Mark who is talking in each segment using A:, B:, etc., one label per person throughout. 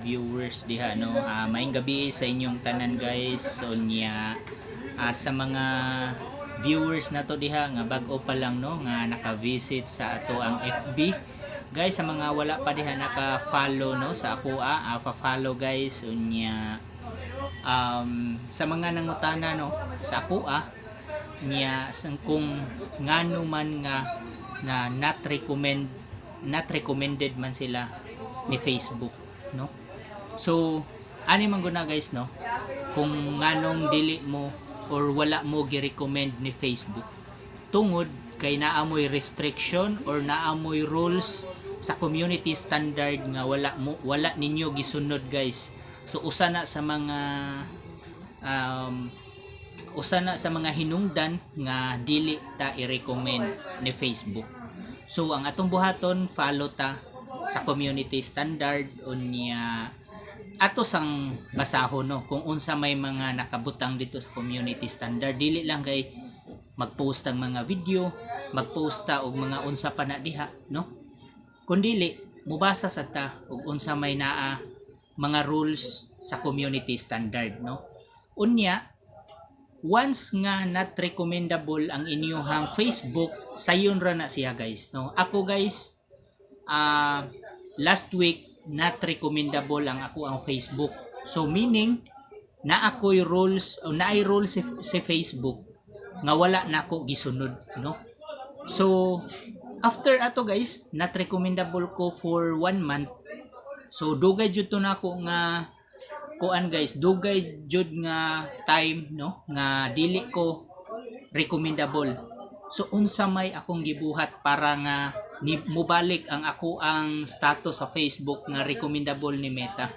A: Viewers diha, no? Maayong gabi sa inyong tanan, guys. So nya sa mga viewers nato diha nga bag-o pa lang, no, nga naka-visit sa ato ang FB, guys, sa mga wala pa diha naka-follow, no, sa ako fa-follow, guys. Unya sa mga nangutana, no, sa ako niya kung ngano man nga na not recommended man sila ni Facebook, no? So ani man guna, guys, no, kung nganong dili mo or wala mo gi-recommend ni Facebook, tungod kay naa moy restriction or naa moy rules sa community standard nga wala ninyo gisunod, guys. So usa na sa mga hinungdan nga dili ta i-recommend ni Facebook. So ang atong buhaton, follow ta sa community standard. Unya ato sang basahon, no, kung unsa may mga nakabutang dito sa community standard. Dili lang kay mag-post ang mga video, mag-post ta og mga unsa pa na diha, no, kun dili mubasa sa ta og unsa may naa mga rules sa community standard, no? Unya once nga not recommendable ang inyuhang Facebook, sayon ra na siya, guys, no? Ako, guys, last week not recommendable ang ako ang Facebook. So meaning na ako'y rules o naay rules si Facebook nga wala nako gisunod, no? So after ato, guys, not recommendable ko for one month. So dugay jud to nako nga kuan, guys, dugay jud nga time, no, nga dili ko recommendable. So unsa may akong gibuhat para nga ni mubalik ang ako ang status sa Facebook nga recommendable ni Meta?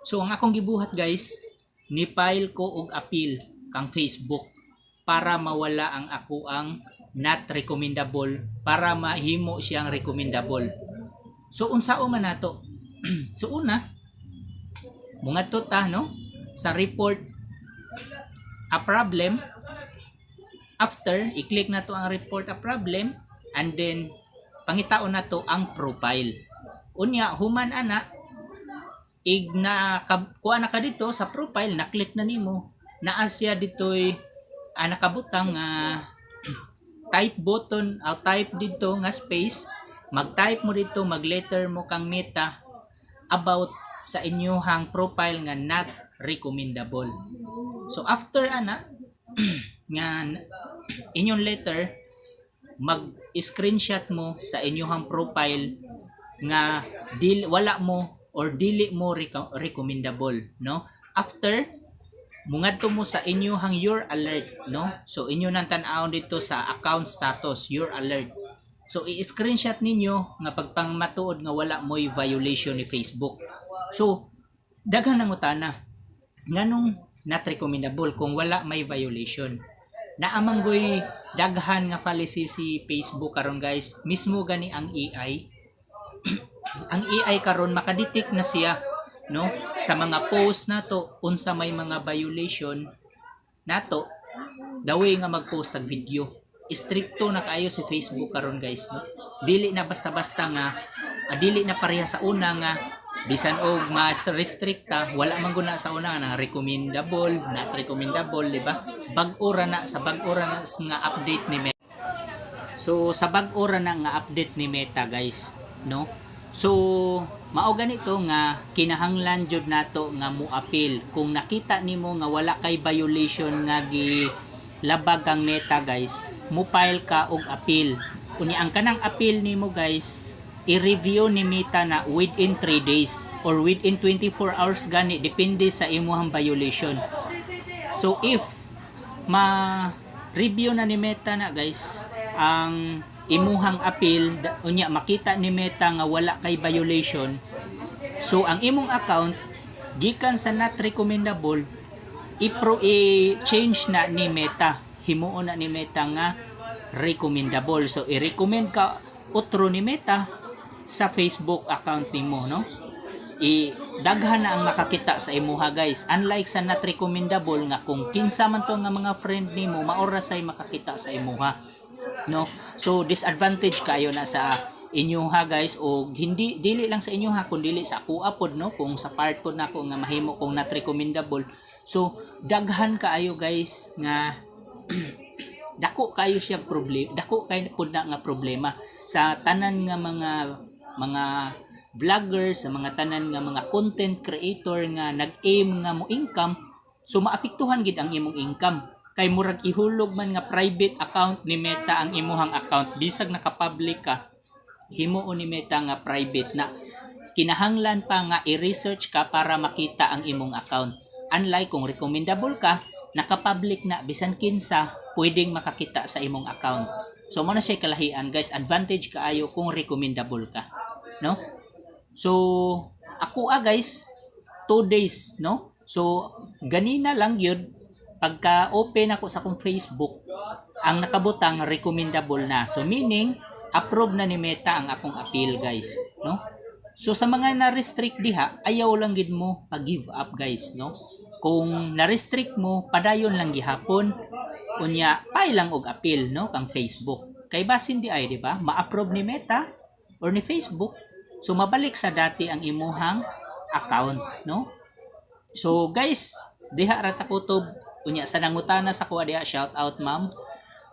A: So ang akong gibuhat, guys, ni file ko og appeal kang Facebook para mawala ang ako ang not recommendable, para mahimo siyang recommendable. So unsao man nato? So una, mungadto ta, no, sa report a problem. After i-click na to ang report a problem and then pangitaon na to ang profile. Unya human ana, ig na kuha na ka dito sa profile, na click na nimo, naa siya ditoy nakabutang nga type button o type dito nga space. Mag-type mo dito, mag-letter mo kang Meta about sa inyuhang profile nga not recommendable. So after ana nga inyong letter, mag screenshot mo sa inyuhang profile nga dili, wala mo or dili mo recommendable, no? After, mungadto mo sa inyuhang your alert, no? So inyo nang tan-awon dito sa account status, your alert. So i-screenshot ninyo nga pagpangmatuod nga wala mo'y violation ni Facebook. So daghan nang utana nganong not recommendable kung wala may violation. Naa man goy daghan nga policy si Facebook karon, guys. Mismo gani ang AI, ang AI karon makadetect na siya, no, sa mga post nato, unsa may mga violation nato dawi nga mag-post og video. Stricto na kaayo si Facebook karon, guys, no? Dili na basta-basta nga dili na pareha sa una nga bisan og mas restricta, wala man guna sa una na recommendable, not recommendable, di ba? Bag-o ra na, sa bag-o ra na nga update ni Meta. So sa bag-o ra na nga update ni Meta, guys, no? So mao ganito nga kinahanglan jud nato nga mo-appeal kung nakita nimo nga wala kay violation nga gi labag kang Meta, guys. Mo file ka og appeal. Unya ang kanang appeal nimo, guys, i-review ni Meta na within 3 days or within 24 hours gani, depende sa imuhang violation. So if ma review na ni Meta na, guys, ang imuhang appeal, unya makita ni Meta nga wala kay violation, so ang imong account gikan sa not recommendable, i-pro i-change na ni Meta, himuon na ni Meta nga recommendable. So i-recommend ka otro ni Meta sa Facebook account nimo, no? I daghan na ang makakita sa imuha, guys, unlike sa not recommendable nga kung kinsa man to nga mga friend nimo, mao ra say makakita sa imuha, no? So disadvantage kayo na sa inyo ha, guys, o hindi, dili lang sa inyo ha, kun dili sa ako pod, no, kung sa part pod nako nga mahimo kong not recommendable. So daghan kaayo, guys, nga dako kayo siya problema, dako kay pud na nga problema sa tanan nga mga vlogger, sa mga tanan nga mga content creator nga nag-aim nga mo income. So maapektuhan gid ang imong income kay murag ihulog man nga private account ni Meta ang imuhang account. Bisag naka-public ka, himuon ni Meta nga private na, kinahanglan pa nga i-research ka para makita ang imong account. Unlike kung recommendable ka, naka-public na, bisan kinsa pwedeng makakita sa imong account. So mo na siya kalahian, guys, advantage kaayo kung recommendable ka, no? So ako ah, guys, 2 days, no? So ganina lang yun, pagka open ako sa akong Facebook, ang nakabutang recommendable na. So meaning approve na ni Meta ang akong appeal, guys, no? So sa mga na-restrict diha, ayaw lang gid mo pag-give up, guys, no? Kung na-restrict mo, padayon lang gihapon. Unya, pay lang og appeal, no, kang Facebook. Kay basin di ay, di ba? Ma-approve ni Meta or ni Facebook. So mabalik sa dati ang imuhang account, no? So guys, diha ra ta kutob. Unya sa nangutana sa kuha diha, shout out, ma'am,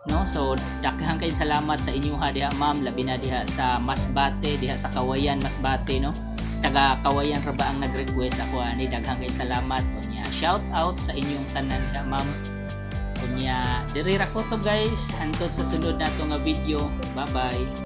A: no? So daghang kay salamat sa inyo ha diha, ma'am, labi na diha sa Masbate, diha sa Kawayan, Masbate, no? Taga Kawayan ra ba ang nag-request ako ani? Daghang kay salamat. Unya shout out sa inyong tanan diha, ma'am. Unya diri ra ko to, guys, hantod sa sunod nato nga video. Bye bye.